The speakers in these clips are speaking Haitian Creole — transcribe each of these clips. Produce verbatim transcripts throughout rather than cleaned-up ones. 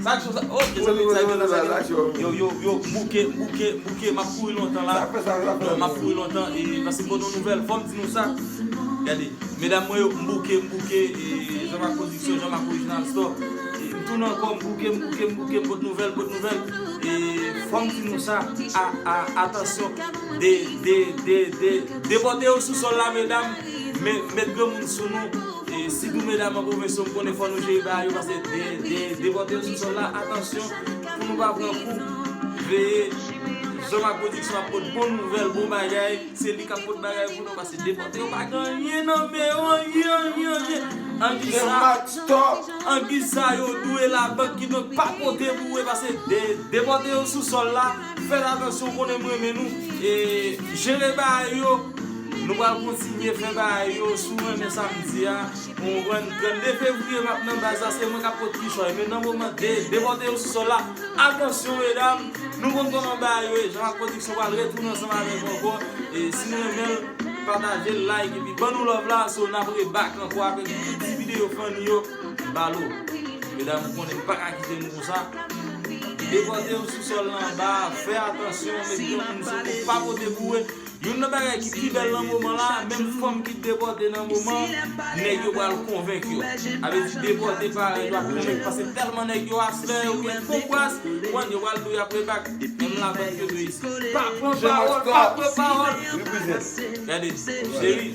Sa k cho sa? Oh, mezanmi, sa k cho sa? Yo, yo, yo, m bouke, m bouke, m bouke, m ap kouri lontan la. Non, m ap kouri lontan, e, paske m pote yon nouvèl, fò m di nou sa. Gade, medam mwen yo, m bouke, m bouke, e, Jean Marc Production, Jean Marc Original Store. E, m tounen ankò, m bouke, m bouke, m bouke, m pote nouvèl, pote nouvèl. E, fò m di nou sa, a, a, atansyon, de, de, de, de, depòte yo sou sòl la, medam, met, met granmoun sou nou. E sitou medam an pwofesyon, m konnen fò nou jere bagay yo, paske de, de, depòte yo sou sòl la, atansyon, pou nou pa pran kou, veye, Jean Marc Production ap pote bon nouvèl, bon bagay, se li k ap pote bagay pou nou, paske depòte yo pa gen anyen nan men yo, anyen, anyen, anyen. Angiz sa, angiz sa yo dwe labank, kidonk pa pote boure, paske de, depòte yo sou sòl la, fèt atansyon, konnen m renmen nou, e jere bagay yo, nou pral kontinye fè bagay yo, si w renmen sa m di a, ou konprann, trannde fevriye m ap nan baz la, se mwen k ap pote kichòy, men nan moman de, depòte yo sou sòl la, atansyon medam, nou konn kòman bagay yo ye, Jean Marc Production pral retounen ansanm avèk nou ankò, e si nou renmen l, pataje l, like, epi ban nou love la, so n ap rebak ankò avèk nou tout ti videyo funny yo, balo, medam, ou konnen m pa ka kite nou konsa, depòte yo sou sòl la anba, fè atansyon, met granmoun sou nou, pa pote boure, Youn nan bagay ki pi bèl nan moman la, menm fanm ki depòte nan moman, nèg yo pral konvenk yo. Sa vle di depòte parèy yo ap konvenk, paske tèlman nèg yo aswè yo gen bon bras, konprann, yo pral di w y ap rebak, menm labank yo dwe isi. Pa pran pawòl, pa pran pawòl. Gade, cheri,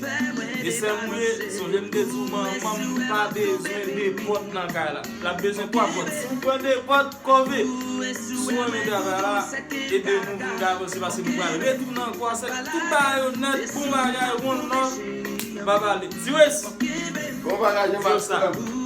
e sè m ou ye, sonje m te di w manman m pa bezwen de pòt nan kay la. L ap bezwen twa pòt. Si w pran de pòt, kove. Si w renmen travay la, ede nou pou n ka avanse, paske nou pral retounen ankò avèk tout bagay yo nèt, bon bagay, one love. Pa pale. Ziwes! Bon bagay, Jean Marc.